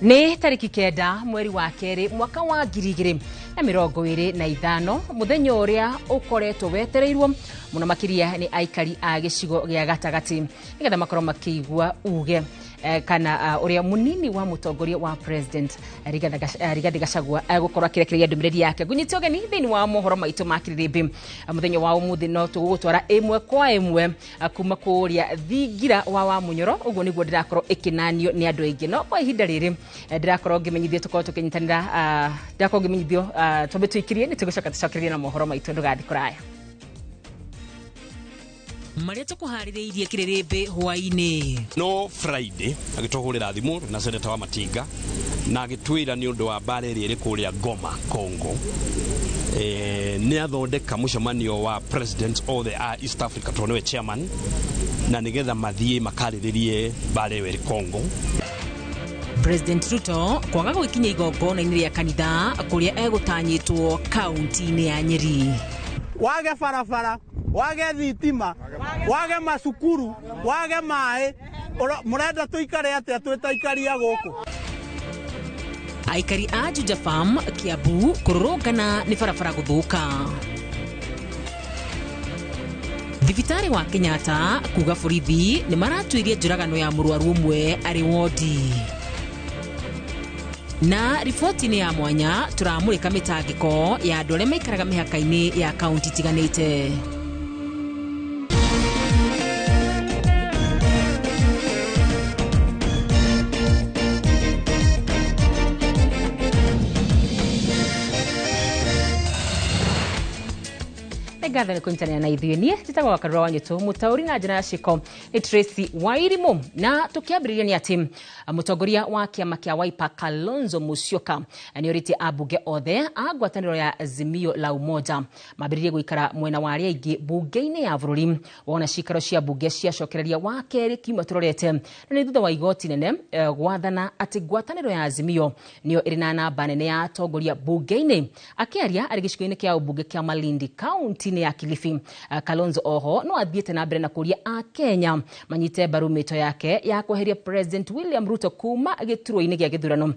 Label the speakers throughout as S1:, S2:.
S1: Nĩ tarĩki 9 mweri wa 2 mwaka wa 2025, mũthenya ũrĩa ũkoretwo wetereirwo mũno makĩria nĩ aikari a gĩcigo gĩa gatagatĩ nĩgetha makorwo makĩigua uge kana ũrĩa mũnini wa mũtongoria wa president Rigathi Gachagua gũkorwo akĩrekereria ndũmĩrĩri yake. Ngũnyite ũgeni thĩinĩ wa mohoro maitũ ma kĩrĩrĩmbĩ mũthenya wa ũmũthĩ, no tũgũgũtwara ĩmwe kwa ĩmwe kuma kũrĩa thingira wa Wamunyoro. Ũguo nĩguo ndĩrakorwo ĩkĩnanio nĩ andũ aingĩ, no kwa ihinda rĩrĩ ndĩrakorwo ngĩmenyithio tũkorwo tũkĩnyitanĩra, ndĩrakorwo ngĩmenyithio twambe tũikirie, nĩ tũgũcoka tũcokererie na mohoro maitũ. Ndũgathiĩ kũraya. Marĩa tũkũharĩrĩirie kĩrĩrĩmbĩ hwaĩ-inĩ.
S2: No Friday agĩtũhũrĩra thimũ na seneta wa Matinga na agĩtwĩra nĩ ũndũ wa mbara ĩrĩa ĩrĩ kũrĩa Goma, Congo, nĩ athondeka mũcemanio wa presidents othe a East Africa tondũ nĩwe chairman, na nĩgetha mathiĩ makarĩrĩrie mbara ĩyo ĩrĩ Congo.
S1: President Ruto kwaga gwĩkinya igongona-inĩ rĩa kanitha kũrĩa egũtanyĩtwo kaunti-inĩ ya Nyeri.
S3: Wage barabara, wage thitima, wage macukuru, wage maĩ, mũrenda tũikare atĩa twĩ ta aikari a gũkũ?
S1: Aikari a Juja Farm Kiambu kũrũrũngana nĩ barabara gũthũka. Thibitarĩ wa Kenyatta kuga borithi nĩ maratuĩria njũragano ya mũrwaru ũmwe arĩ wodi. Na riboti-inĩ ya mwanya tũramũrĩka mĩtangĩko ya andũ arĩa maikaraga mĩhaka-inĩ ya kaunti itiganĩte. Ngatho nĩ kũnyitanĩra na ithuĩ. Niĩ njĩtagwo Wakarura wa Nyũtũ, mũtaũri na njĩra ya ciĩko nĩ Tracy Wairimu. Na tũkĩambĩrĩria nĩ atĩ mũtongoria wa kĩama kĩa Wiper Kalonzo Musyoka nĩ orĩtie ambunge othe a ngwatanĩro ya Azimio la Umoja mambĩrĩrie gũikara mwena wa arĩa aingĩ mbunge-inĩ ya bũrũri wona cikaro cia mbunge ciacokereria wa kerĩ kiumia tũrorete, na nĩ thutha wa igoti nene gwathana atĩ ngwatanĩro ya Azimio nĩyo ĩrĩ na namba nene ya atongoria mbunge-inĩ. Akĩaria arĩ gĩcigo-inĩ kĩa ũmbunge kĩa Malindi kaunti-inĩ ya Kilifi, Kalonzo oho no athiĩte na mbere na kũria Akenya manyite mbaru mĩto yake ya kweheria President William Ruto kuma gĩturwa-inĩ gĩa gĩthurano,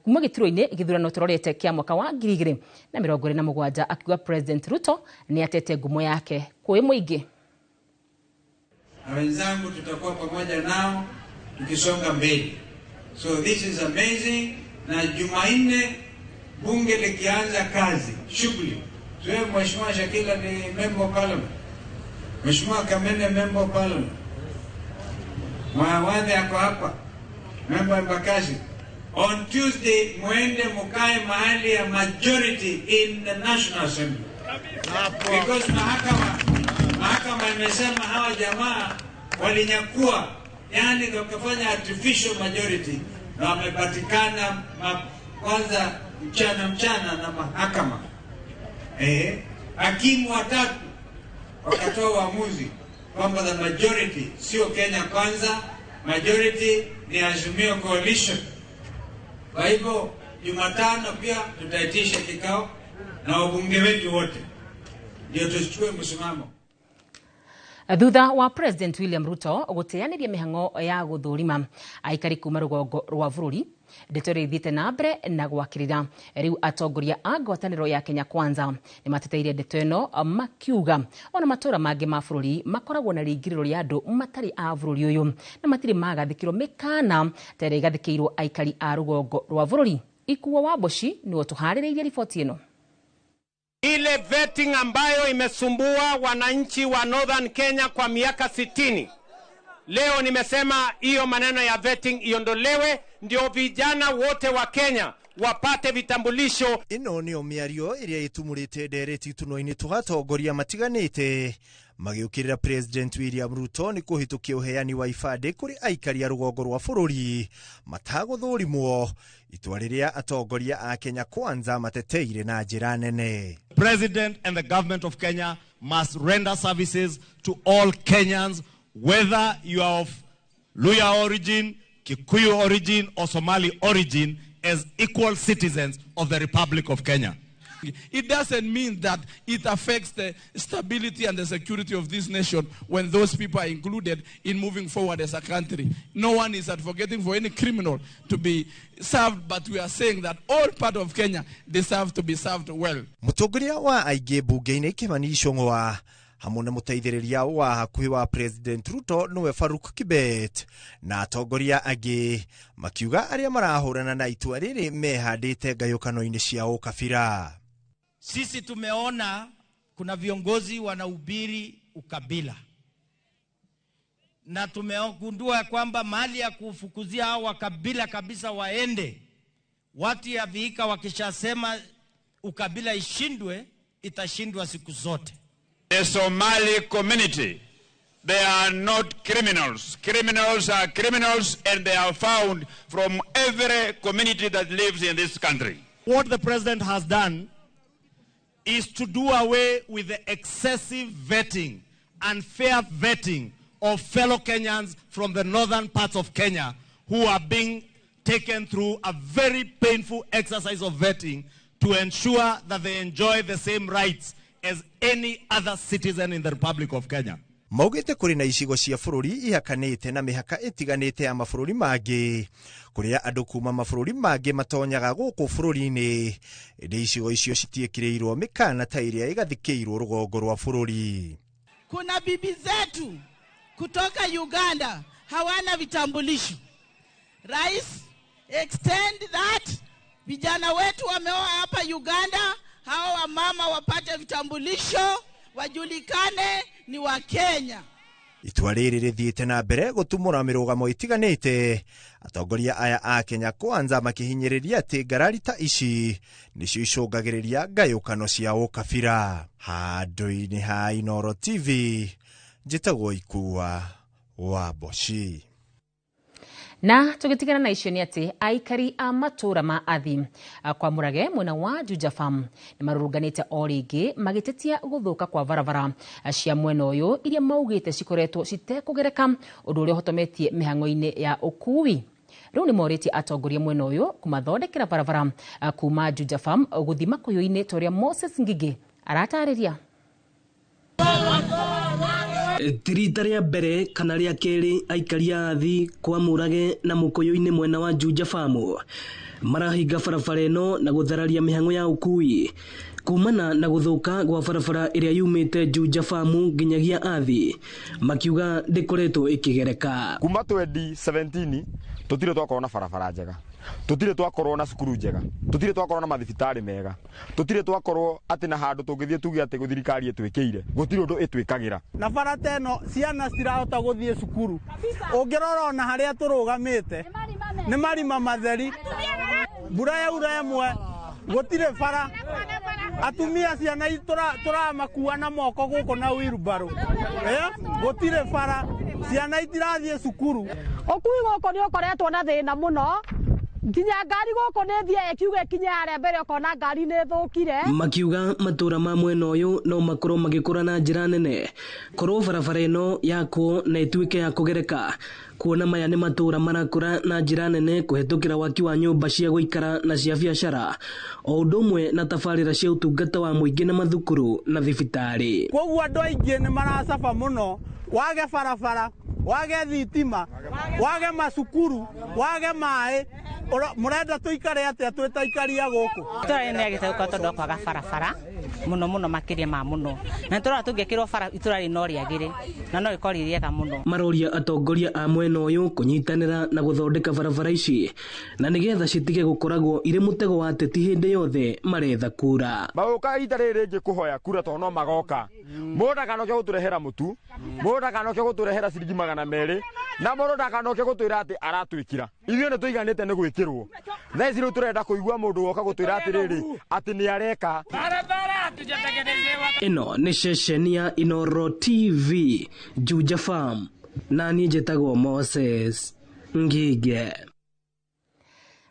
S1: kuma gĩturwa-inĩ gĩthurano tũrorete kĩa mwaka wa 2027, akiuga President Ruto nĩ atete ngumo yake kwĩ mũingĩ.
S4: Na wenzangu tutakuwa pamoja nao tukisonga mbele. So this is amazing. Na Jumanne bunge likianza kazi shughuli, so Mheshimiwa Shakila ni member of parliament, Mheshimiwa Kamene member of parliament, Mwawadhi ako hapa member Embakasi. On Tuesday muende mukae mahali ya majority in the National Assembly, because mahakama imesema hawa jamaa walinyakua, yani wakafanya artificial majority na wamepatikana kwanza mchana mchana na mahakama. Hakimu watatu wakatoa uamuzi kwamba the majority sio Kenya Kwanza, majority ni Azimio Coalition. Kwa hivyo Jumatano pia tutaitisha kikao na wabunge wetu wote ndio tuchukue msimamo.
S1: Thutha wa President William Ruto gũteanĩria mĩhang'o ya gũthũrima aikari kuma rũgongo rwa bũrũri, ndeto ĩrĩa ĩthiĩte na mbere na gwakĩrĩra. Rĩu atongoria a ngwatanĩro ya Kenya Kwanza nĩ mateteire ndeto ĩno, makiuga ona matũra mangĩ ma bũrũri makoragwo na rĩingĩrĩro rĩa andũ matarĩ a bũrũri ũyũ na matirĩ magathĩkĩrwo mĩkana ta ĩrĩa ĩgathĩkĩirwo aikari a rũgongo rwa bũrũri. Ikuo wa Mboci nĩwe tũharĩrĩirie riboti ĩno.
S5: Ile vetting ambayo imesumbua wananchi wa Northern Kenya kwa miaka 60. Leo nimesema hiyo maneno ya vetting iondolewe ndio vijana wote wa Kenya wapate vitambulisho.
S6: Ĩno nĩyo mĩario ĩrĩa ĩtumũrĩte ndereti tũnua-inĩ tũgatongoria matiganĩte magĩũkĩrĩra President William Ruto nĩ kũhĩtũkia ũheani wa ibandĩ kũrĩ aikari a rũgongo rwa bũrũri matagũthũrimwo, itua rĩrĩa atongoria a Kenya Kwanza mateteire na njĩra nene.
S7: President and the government of Kenya must render services to all Kenyans, whether you are of Luhya origin, Kikuyu origin or Somali origin, as equal citizens of the Republic of Kenya.
S8: It doesn't mean that it affects the stability and the security of this nation when those people are included in moving forward as a country. No one is advocating for any criminal to be served, but we are saying that all part of Kenya deserve to be served well.
S6: Mũtongoria wa aingĩ mbunge-inĩ Kimani Ichung'wa hamwe na mũteithĩrĩria wa hakuhĩ wa President Ruto nĩwe Faruk Kibet na atongoria angĩ makiuga arĩa marahũrana na itua rĩrĩ mehandĩte ngayũkano-inĩ cia ũkabira.
S9: Sisi tumeona kuna viongozi wanahubiri ukabila na tumegundua kwamba mahali ya kufukuzia hao wakabila kabisa waende, watu ya Vihiga wakishasema ukabila ishindwe, itashindwa siku zote.
S4: The Somali community, they are not criminals. Criminals are criminals and they are found from every community that lives in this country.
S7: What the president has done is to do away with the excessive vetting, unfair vetting of fellow Kenyans from the northern parts of Kenya who are being taken through a very painful exercise of vetting to ensure that they enjoy the same rights as any other citizen in the Republic of Kenya.
S6: Maugĩte kũrĩ na icigo cia bũrũri ihakanĩte na mĩhaka ĩtiganĩte ya mabũrũri mangĩ kũrĩa andũ kuma mabũrũri mangĩ matonyaga gũkũ bũrũri-inĩ, ĩndĩ icigo icio citiĩkĩrĩirwo mĩkana ta ĩrĩa ĩgathikĩirwo rũgongo rwa bũrũri.
S10: Kuna bibi zetu kutoka Uganda hawana vitambulisho. Rais, extend that. Vijana wetu wameoa hapa Uganda, hao wamama wapate vitambulisho, wajulikane ni wa Kenya.
S6: Itua rĩrĩ rĩthiĩte na mbere gũtumũra mĩrũgamo ĩtiganĩte, atongoria aya a Kenya Kwanza makĩhinyĩrĩria atĩ ngarari ta ici nĩcio icũngagĩrĩria ngayũkano cia ũkabira. Handũ-inĩ ha Inooro TV, njĩtagwo Ikua wa Mboci.
S1: Na tugitigana na icio ni ati aikari a matura ma Athi kwa Murage mwena wa Juja Farm ni marurunganite o ringi magitetia guthuka kwa barabara cia mwena uyu iria maugite cikoretwo citekugereka undu uria uhotometie mihango-ini ya ukui. Riu ni moritie atongoria mwena uyu kumathondekera barabara kuma Juja Farm guthi Makuyu-ini ta uria Moses Ngigi aratariria.
S11: Ti rita rĩa mbere kana rĩa kerĩ aikari a Athi kwa Murage na Mukuyu-inĩ mwena wa Juja Farm marahinga barabara ĩno na gũthararia mĩhang'o ya ũkui kumana na gũthũka gwa barabara ĩrĩa yumĩte Juja Farm nginyagia Athi, makiuga ndĩkoretwo ĩkĩgereka.
S12: Kuma 2017 tutire twakorwo na barabara njega, tutire twakorwo na cukuru njega, tutire twakorwo na mathibitarĩ mega, tutire twakorwo atĩ na handũ tũngĩthiĩ tuge atĩ thirikari ĩtwĩkĩire, gũtirĩ ũndũ ĩtwĩkagĩra.
S3: Na bara ta ĩno ciana citirahota gũthiĩ cukuru. Ũngĩrora ona harĩa tũrũgamĩte nĩ marima matheri, mbura yaura ĩmwe gũtirĩ bara, atumia ciana tũramakua na moko gũkũ na wheelbarrow, gũtirĩ bara, ciana itirathiĩ cukuru.
S13: Ũkui gũkũ nĩ ũkoretwo na thĩna mũno, nginya ngari gũkũ nĩ thiaga ĩkiuga ĩkinye harĩa mbere ũkona ngari nĩ ĩthũkire.
S11: Makiuga matũra ma mwena ũyũ no makorwo magĩkũra na njĩra nene korwo barabara ĩno yakwo na ĩtuĩke ya kũgereka, kuona maya nĩ matũra marakũra na njĩra nene kũhetũkĩra waki wa nyũmba cia gũikara na cia biacara o ũndũ ũmwe na tabarĩra cia ũtungata wa mũingĩ na mathukuru na thibitarĩ.
S3: Koguo andũ aingĩ nĩ maracaba mũno, wage barabara, wage thitima, wage macukuru, wage maĩ. Mũrenda tũikare atĩa twĩ ta aikari a gũkũ?
S14: Itũra rĩrĩ nĩrĩagĩte gũkorwo tondũ wa kwaga barabara mũno mũno makĩria ma mũno, na nĩtũrona tũngĩkĩrwo bara itũra rĩrĩ no rĩagĩre na no rĩkorwo rĩ rĩega mũno.
S11: Maroria atongoria a mwena ũyũ kũnyitanĩra na gũthondeka barabara ici na nĩgetha citige gũkoragwo irĩ mũtego wa ateti hĩndĩ yothe maretha kura.
S12: Magoka rita rĩrĩ rĩngĩ kũhoya kura tondũ no magoka. Mũndũ ndakanoke gũtũrehera mũtu, mũndũ ndakanoke gũtũrehera ciringi 200, na mũndũ ndakanoke gũtwĩra atĩ aratwĩkĩra. Ithuĩ nĩ tũiganĩte nĩ gwĩkĩrwo. Thaa ici rĩu tũrenda kũigua mũndũ woka gũtwĩra atĩrĩrĩ atĩ nĩ areka.
S11: Ĩno nĩ ceceni ya Inooro TV Juja Farm, na niĩ njĩtagwo Moses Ngige.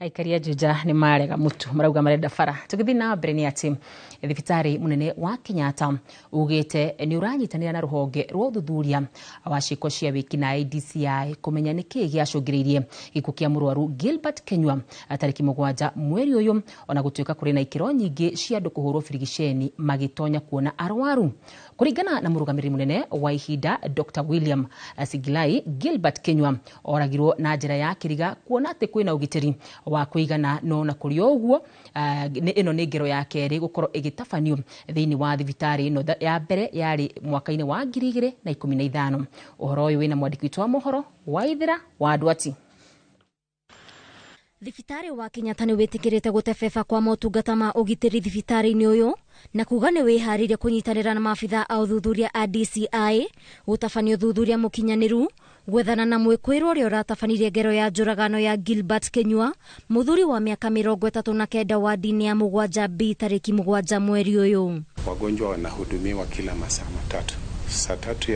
S1: Aikari a Juja nĩ marega mũtu, marauga marenda bara. Tũgĩthiĩ na mbere nĩ atĩ thibitarĩ mũnene wa Kenyatta ugĩte nĩ ũranyitanĩra na rũhonge rwa ũthuthuria wa ciĩko cia wĩkinaĩ DCI kũmenya nĩkĩĩ gĩacũngĩrĩirie gĩkuũ kĩa mũrwaru Gilbert Kenywa tarĩki 7 mweri ũyũ, ona gũtuĩka kũrĩ na ikĩro nyingĩ cia andũ kũhũrwo birigiceni magĩtonya kuona arwaru. Kũringana na mũrũgamĩrĩri mũnene wa ihinda Dr. William Sigilai, Gilbert Kenywa oragirwo na njĩra ya kĩriga kuona atĩ kwĩna ũgitĩri wa kũigana, no na kũrĩ o ũguo ĩno nĩ ngero ya kerĩ gũkorwo ĩgĩtabanio thĩinĩ wa thibitarĩ ĩno. Ya mbere yarĩ mwaka-inĩ wa 2015. Ũhoro ũyũ wĩna mwandĩki witũ wa mohoro Waithĩra wa Ndwati.
S15: Thibitarĩ wa Kenyatta nĩ wĩtĩkĩrĩte gũtebeba kwa motungata ma ũgitĩri thibitarĩ-inĩ ũyũ na kuga nĩ wĩharĩirie kũnyitanĩra na maabitha a ũthuthuria a DCI gũtabania ũthuthuria mũkinyanĩru gwethana na mwĩkũĩrwo ũrĩa ũratabanirie ngero ya njũragano ya Gilbert Kenywa, mũthuri wa mĩaka 39 wa dini ya 7 B tarĩki 7 mweri ũyũ.
S16: Wagonjwa wanahudumiwa kila masaa matatu, saa 3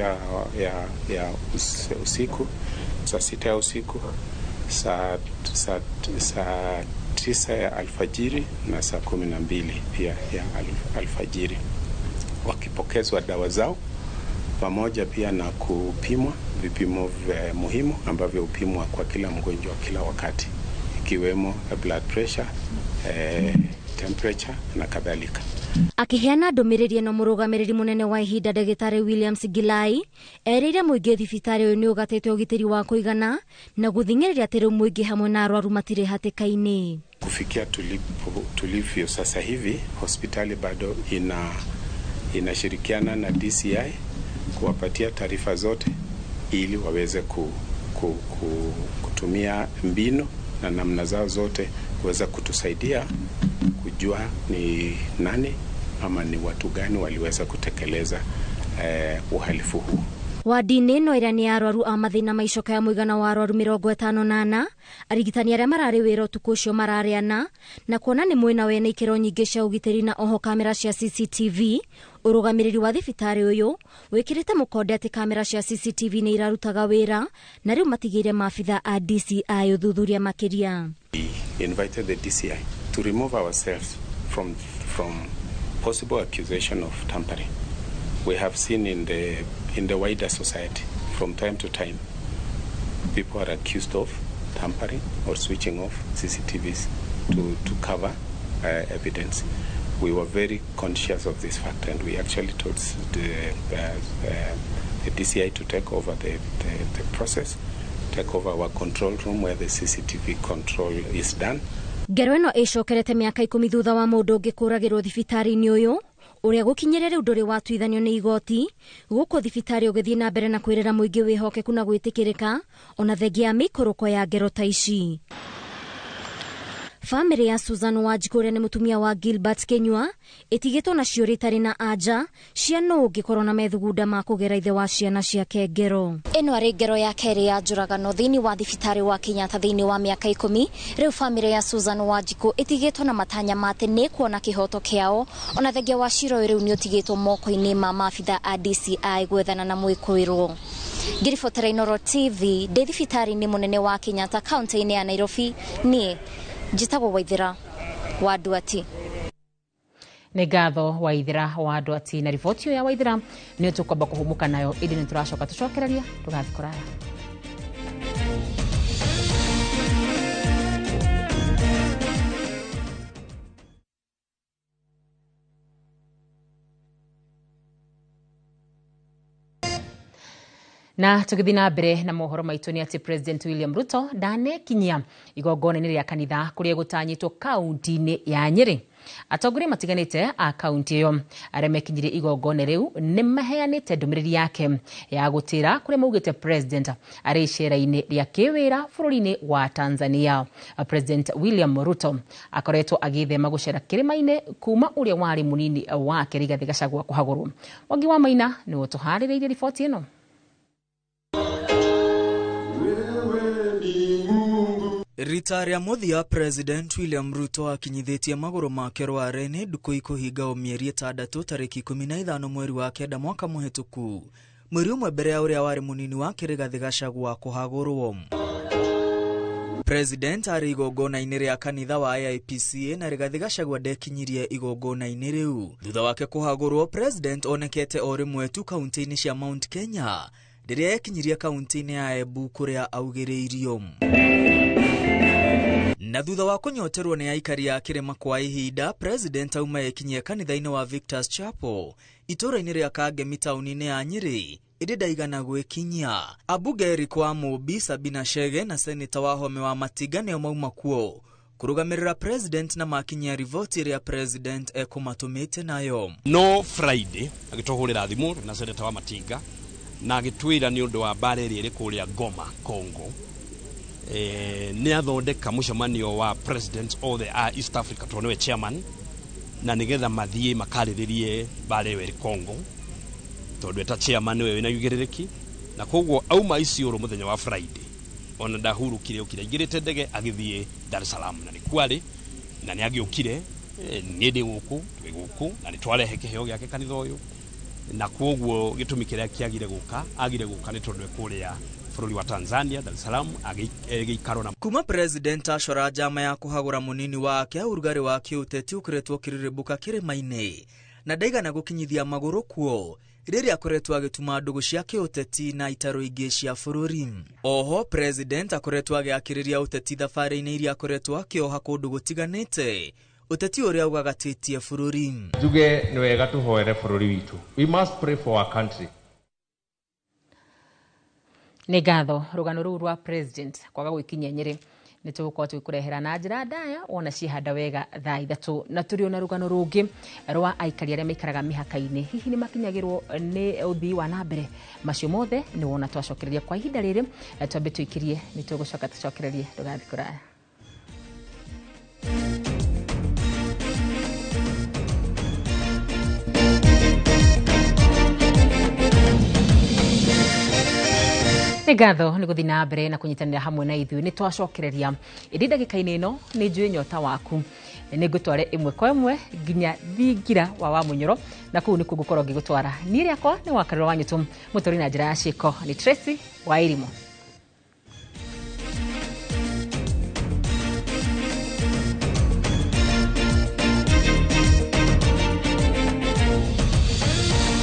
S16: ya usiku, saa 6 ya usiku, saa 9 ya alfajiri na saa 12 pia ya alfajiri, wakipokezwa dawa zao pamoja pia na kupimwa vipimo vya muhimu ambavyo hupimwa kwa kila mgonjwa kila wakati, ikiwemo blood pressure, temperature na kadhalika.
S15: Akiheana ndũmĩrĩri ĩno mũrũgamĩrĩri mũnene wa ihinda ndagĩtarĩ William Sigilai erĩire mũingĩ thibitarĩ ũyũ nĩ ũgatĩte ũgitĩri wa kũigana na gũthing'ĩrĩria atĩ rĩu mũingĩ hamwe na arwaru matirĩ hatĩka-inĩ.
S16: Kufikia tulivyo sasa hivi, hospitali bado inashirikiana na DCI kuwapatia taarifa zote ili waweze kutumia mbinu na namna zao zote kuweza kutusaidia kujua ni nani ama ni watu gani waliweza kutekeleza uhalifu huu.
S15: Wadi-inĩ ĩno ĩrĩa nĩ ya arwaru a mathĩna ma icoka ya mũigana wa arwaru 54, arigitani arĩa mararĩ wĩra ũtukũ ũcio mararĩ ana, na kuona nĩ mwena wena ikĩro nyingĩ cia ũgitĩri na oho kamera cia CCTV, ũrũgamĩrĩri wa thibitarĩ ũyũ wĩkĩrĩte mũkonde atĩ kamera cia CCTV nĩ irarutaga wĩra na rĩu matigĩire maabitha a DCI ũthuthuria makĩria.
S16: We invited the DCI to remove ourselves from possible accusation of tampering. We have seen in the wider society from time to time people are accused of tampering or switching off CCTVs to cover evidence. We were very conscious of this fact, and we actually told the DCI to take over the process, take over our control room where the CCTV control is done.
S15: Ngero ĩno ĩcokerete mĩaka 10 thutha wa mũndũ ũngĩ kũragĩrwo thibitarĩ-inĩ ũyũ ũrĩa gũkinyĩrĩra rĩu ndũrĩ watuithanio nĩ igoti. Gũkũ thibitarĩ ũgĩthiĩ na mbere na kwĩrĩra mũingĩ wĩhokeku na gwĩtĩkĩrĩka ona thengia ya mĩikũrũko ya ngero ta ici. Famĩlĩ ya Susan Wanjikũ ũrĩa nĩ mũtumia wa Gilbert Kenywa ĩtigĩtwo na ciũria itarĩ na anja cia nũ ũngĩkorwo na methugunda ma kũgera ithe wa ciana ciake ngero. Ĩno arĩ ngero ya kerĩ ya njũragano thĩinĩ wa thibitarĩ wa Kenyatta thĩinĩ wa mĩaka 10. Rĩu famĩlĩ ya Susan Wanjikũ ĩtigĩtwo na matanya ma atĩ nĩ kuona kĩhoto kĩao ona thengia wa cira ũyũ rĩu nĩ ũtigĩtwo moko-inĩ ma maabitha a DCI gwethana na mwĩkũĩrwo. Ngĩribotera Inooro TV ndĩ thibitarĩ-inĩ mũnene wa Kenyatta kaunti-inĩ ya Nairobi, niĩ njĩtagwo Waithĩra wa Ndwati.
S1: Nĩ ngatho Waithĩra wa Ndwati na riboti ĩyo ya Waithĩra nĩ tũkwamba kũhũmũka nayo, ĩndĩ nĩ tũracoka tũcokereria ndũgathiĩ kũraya. Na tũgĩthiĩ na mbere na mohoro maitũ nĩ atĩ President William Ruto ndanekinyia igongona-inĩ rĩa kanitha kũrĩa gũtanyĩtwo kaunti-inĩ ya Nyĩrĩ. Atongoria matiganĩte a kaunti ĩyo arĩa mekinyirie igongona rĩu nĩ maheanĩte ndũmĩrĩri yake ya gũtĩra kũrĩa maugĩte President arĩ icera-inĩ rĩa kĩwĩra bũrũri-inĩ wa Tanzania. President William Ruto akoretwo agĩthema gũcera kĩrĩma-inĩ kuma ũrĩa warĩ mũnini wake Rigathĩ Gachagua kũhagũrwo. Mwangi wa Maina nĩwe ũtũharĩrĩirie riboti ĩno.
S17: Rita rĩa mũthia President William Ruto akinyithĩtie magũrũ make rware-inĩ ndukũ ikũhinga o mĩeri 6 tarĩki 15 mweri wa 9 mwaka mũhĩtũku, mweri ũmwe mbere ya ũrĩa warĩ mũnini wake Rigathĩ Gachagua kũhagũrwo. President arĩ igongona-inĩ rĩa kanitha wa AIPCA na Rigathĩ Gachagua ndekinyirie igongona-inĩ rĩu. Thutha wake kũhagũrwo, President onekete o rĩmwe tu kaunti-inĩ cia Mount Kenya rĩrĩa ekinyirie kaunti-inĩ ya Embu kũrĩa augĩrĩirio. Na thutha wa kũnyoterwo nĩ aikari a kĩrĩma kwa ihinda, President auma ekinyie kanitha-inĩ wa Victor's Chapel itũũra-inĩ rĩa Kangemi taũni-inĩ ya Nyĩrĩ, ĩndĩ ndaigana gwĩkinyia. Ambunge Eric Wamũmbi, Sabina Chege na seneta Wahome wa Matinga nĩo mauma kuo kũrũgamĩrĩra President na makinyia riboti ĩrĩa President ekũmatũmĩte nayo.
S2: No Friday agĩtũhũrĩra thimũ na seneta wa Matinga na agĩtwĩra nĩ ũndũ wa mbara ĩrĩa ĩrĩ kũrĩa Goma, Congo, nĩ athondeka mũcemanio wa presidents othe a East Africa tondũ nĩwe chairman, na nĩgetha mathiĩ makarĩrĩrie mbara ĩyo ĩrĩ Congo tondũ eta chairman nĩwe wĩna ũigĩrĩrĩki, na koguo auma Isiolo mũthenya wa Friday ona ndahurũkire okire aingĩrĩte ndege agĩthiĩ Dar es Salaam, na nĩkuo arĩ na nĩ agĩũkire. Niĩ ndĩ gũkũ, twĩ gũkũ na nĩ twarehe kĩheo gĩake kanitha ũyũ, na koguo gĩtũmi kĩrĩa kĩagire gũka agire gũka nĩ tondũ e kũrĩa bũrũri wa Tanzania, Dar es Salaam, agĩikaro na
S17: Kuma President acora njama ya kũhagũra mũnini wake, ũrugarĩ wa kĩũteti ũkoretwo ũkĩrĩrĩmbũka kĩrĩma-inĩ na ndaigana gũkinyithia magũrũ kuo rĩrĩa akoretwo agĩtuma ndũgũ cia kĩũteti na itaro ingĩ cia bũrũri. Oho President akoretwo agĩakĩrĩria ũteti thabarĩ-inĩ iria akoretwo akĩoha kũndũ gũtiganĩte, ũteti ũrĩa ũgagatĩtie bũrũri.
S18: Njuge nĩ wega tũhoere bũrũri witũ. We must pray for our country.
S1: Nĩ ngatho rũgano rũu rwa President kwaga gwĩkinyia Nyĩrĩ nĩ tũgũkorwo tũgĩkũrehera na njĩra ndaya wona ciehanda wega thaa 3, na tũrĩ ona rũgano rũngĩ rwa aikari arĩa maikaraga mĩhaka-inĩ, hihi nĩ makinyagĩrwo nĩ ũthii wa na mbere. Macio mothe nĩ wona twacokereria kwa ihinda rĩrĩ, twambe tũikirie, nĩ tũgũcoka tũcokererie, ndũgathiĩ kũraya. Nĩ ngatho nĩ gũthiĩ na mbere na kũnyitanĩra hamwe na ithuĩ, nĩ twacokereria ĩndĩ ndagĩka-inĩ ĩno nĩ njũĩ nyota waku, nĩ ngũtware ĩmwe kwa ĩmwe nginya thingira wa Wamunyoro, na kũu nĩkuo ngũkorwo ngĩgũtwara. Niĩ rĩakwa nĩ Wakarũra wa Nyũtũ, mũtũri na njĩra ya ciĩko nĩ Tracy wa Irimũ.